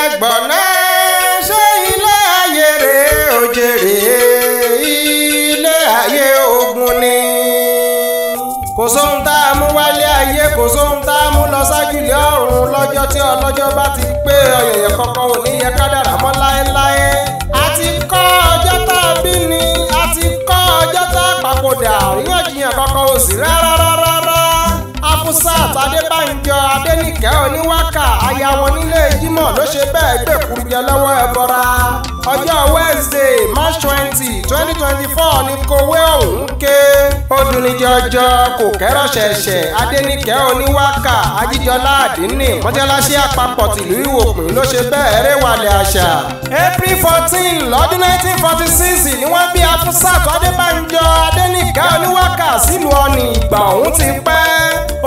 Ẹgbọ̀n náà ṣé ilé ayé rè òjèrè ilé ayé ogun ni. Kò sóhun tá a mú wálé ayé, kò sóhun tá a mú lọ sájúlé ọ̀run lọ́jọ́ tí ọlọ́jọ́ bá ti pé ọ̀yẹ̀yẹ̀ kankan ò ní yẹ kádàrá mọ́ láéláé. A ti kọ́ ọjọ́ tá a bí ni, a ti kọ́ ọjọ́ tá a papòdà, àríyànjiyàn kankan ò sí rárá rárá. Afusat Adébánjọ Adéníkẹ́ oníwákà aya wọn nílé Jímọ̀ ló ṣe bẹ́ẹ̀ gbẹ̀kúrújẹ lọ́wọ́ ẹbọra. Ọjọ́ Wednesday, March 20, 2024 ni kòwé ọ̀hún ké. Ó dunni jọjọ kò kẹ́rọ̀ ṣẹ̀ṣẹ̀ Adéníkẹ́ oníwákà Ajíjọlá Àdínní mọ́ṣáláṣí àpapọ̀ tìlú Ìwòpin ló ṣe bẹ́ẹ̀ rẹwàlẹ̀ àṣà. April 14 lọ́dún 1946 ni wọ́n bí Afusat Adébánjọ Adéníkẹ́ oníwákà sílùú Ọ̀nì. Ìgbà ọ̀hún ti pẹ́.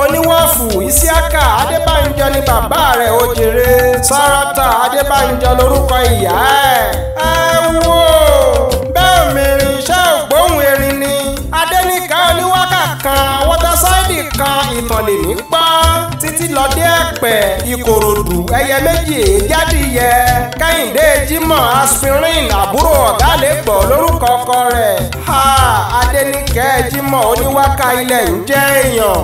Oníwọ̀fù Isiaka Adébánjọ ni bàbá rẹ̀ ó jèrè. Sárátà Adébánjọ lórúkọ ìyá ẹ̀. Ẹ wo bẹ́ẹ̀ mìíràn iṣẹ́ ògbóhùn erin ni. Adéníkẹ́ oníwákà kan wọ́tàsáìdì kan ìtàn lèmi gbọ́. Títí lọ́dẹ Ẹ̀pẹ́ Ìkòròdú ẹyẹ méjì èjádìyẹ. Kẹ́hìndé Jímọ̀ aspirin àbúrò ọ̀gá lè gbọ́ lórúkọ ọkọ rẹ̀. Ha Adéníkẹ́ Jímọ̀ oníwákà ilẹ̀ ń jẹ́ èèyàn.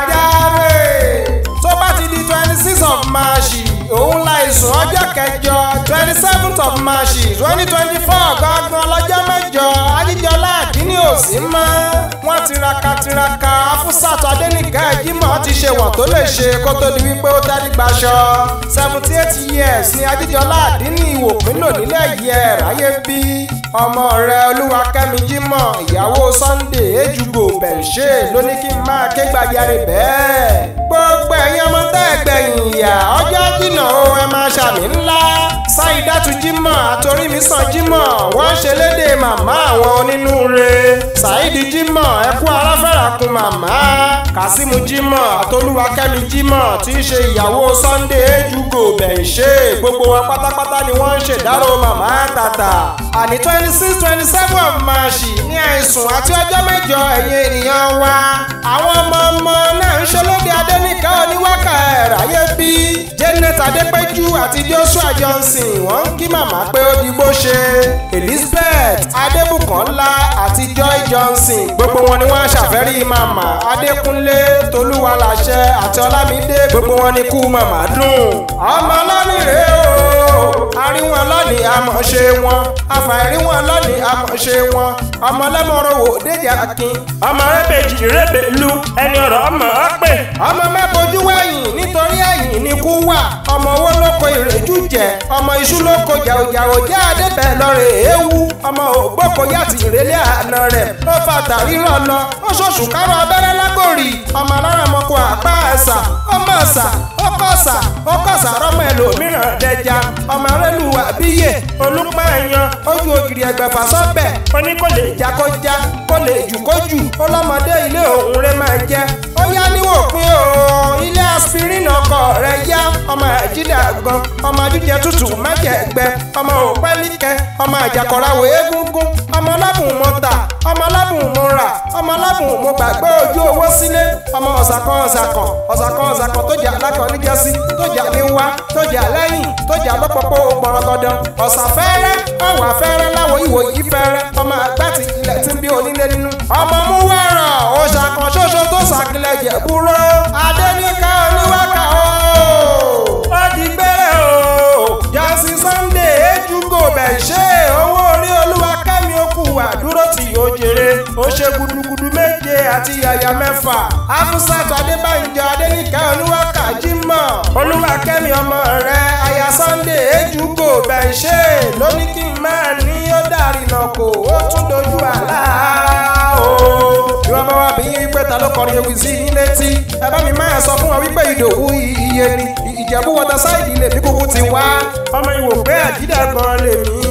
Gbàjáre tó bá ti di 26 of March òun láìsùn ọjọ́ kẹjọ 27th of March 2024 gangan lọ́jọ́ mẹ́jọ Ajíjọlá Àdínní ò sí mọ́. Wọ́n tiraka tiraka Afusat Adéníkẹ́ Jímọ̀ ti ṣe wọ̀n tó lè ṣe kó tó di wípé ó tẹ́lí gbaṣọ. 78 years ni Ajíjọlá Àdínní Ìwòpin lò nílẹ̀ yìí ẹ̀ ráyé bí. Ọmọ rẹ̀ Olúwakẹ́mi Jímọ̀ ìyàwó Sunday Ejugbo Bẹ̀ǹṣe ló ní kí n máa ké gbàjarè bẹ́ẹ̀. Gbogbo ẹ̀yin ọmọ tẹ́ ẹgbẹ̀yìn ìyá ọjọ́ jìnnà o ẹ máa ṣàmì ńlá. Sáìdátù Jímọ̀ àtorímisàn Jímọ̀ wọ́n ṣe léde màmá àwọn onínúure. Saidi Jímọ̀ ẹkú aráfẹ́rakun màmá. Kasimu Jímọ̀ àtolúwakẹ́mi Jímọ̀ tí í ṣe ìyàwó Sunday Ejugbo Bẹ̀ǹṣe gbogbo wọn pátápátá ni wọ́n ń ṣèdárò màmá tàtà. Àní 26, 27 of March ní àìsùn àti ọjọ́ mẹ́jọ ẹ̀yin ènìyàn wa. Àwọn ọmọ ọmọ náà ń ṣe léde Adéníkẹ́ oníwákà ẹ̀ráyé bí. Janet Adépẹ́jú àti Joshua Johnson wọ́n ń kí màmá pé ó di bó ṣe. Elizabeth Adébùkọ́lá àti Joy Johnson gbogbo wọn ni wọ́n ṣàfẹ́rí màmá. Adékúnlé Tolúwaláṣẹ àti Ọlámídé gbogbo wọn ni kú màmá dùn. Ọmọ lọ́nìí rèé o, àríwọ̀n lọ́nìí àmọ̀ṣe wọn, àfàìríwọ̀n lọ́nìí àmọ̀ṣe wọn. Ọmọ lẹ́mọ̀rọ̀ wò déjà akin. Ọmọ rẹ́bẹ̀jì rẹ́bẹ̀lú ẹni ọ̀rọ̀ ọmọ ọ pè. Ọmọ mẹ́bojú wẹ̀yìn nítorí ẹ̀yìn ni kú wà. Ọmọ owó lóko ìrẹ́jú jẹ, ọmọ iṣu lóko jàòjàò jẹ́ àdébẹ̀ lọ́rẹ̀ ewu. Ọmọ ògbóko yàtì ìrẹ́lẹ̀ àná rẹ̀ ó fa tàrírọ̀ lọ, ó ṣoṣù kárọ̀ abẹ́rẹ́ lágòrì. Ọmọ alárànmọ́kọ àpá ẹ̀sà, ọmọ ẹ̀sà, ó kọ̀sà, ó kọ̀sà rọ́mọ ẹlòmíràn dẹja. Ọmọ arẹ́lù àbíyè, olùpẹ̀yàn, ojú ògiri ẹgbẹ̀fà sọ́bẹ̀. Ó ní kò lè já kó já, kó lè jù kó jù, ó lọ́mọdé ilé òun rẹ̀ máa jẹ́. Ó yá níwòpin o, ilé aspirin ọkọ rẹ̀ yá. Ọmọ àjídà gan, ọmọ àjíjẹ tútù májẹ̀gbẹ́, ọmọ òpẹ́líkẹ́, ọmọ àjàkọ̀ràwò egungun, ọmọ ọlábùn mo tà, ọmọ ọlábùn mo rà, ọmọ ọlábùn mo gbàgbé ojú owó sílé, ọmọ ọ̀sàkan ọ̀sàkan, ọ̀sàkan ọ̀sàkan tó jà lákàn níjọ́sí, tó jà ní wá, tó jà lẹ́yìn, tó jà lọ́pọ̀pọ̀ gbọ̀rọ̀gọ̀dọ̀. Ọ̀sà fẹ́rẹ́, ọ̀wà fẹ́rẹ́ láwọn ìwò yìí fẹ́rẹ́, ọmọ àgbà ti ilẹ̀ tí ń bí onílé nínú. Ọmọ mú wẹ̀rọ̀, òòṣà kan ṣoṣo tó ṣàkìlẹ̀ jẹ̀búrọ́. Adéníkẹ́ oníwákà o, ó di gbére o. Johnson Sunday Ejugbo Bẹ̀ǹṣe owó orí Olúwakẹ́mi okù àdúró tí yóò jèrè. Ó ṣe gudugudu méje àti yàyà mẹ́fà. Afusat Adébánjọ Adéníkẹ́ oníwákà Jímọ̀ Olúwakẹ́mi ọmọ rẹ̀ aya Sunday Ejugbo Bẹ̀ǹṣe ló ní kí n máa ní ó dàrínà kò ó tún dojú àlá o. Bí wọ́n bá wá bí wípé ta ló kọrin ewì sí yín létí, ẹ bá mi máa sọ fún wọn wípé Ìdòwú iye ni Ìjẹ̀bú wọ́tà sáìdì lèmi kúkú ti wá. Ọmọ Ìwòpé àjídà gan lèmi.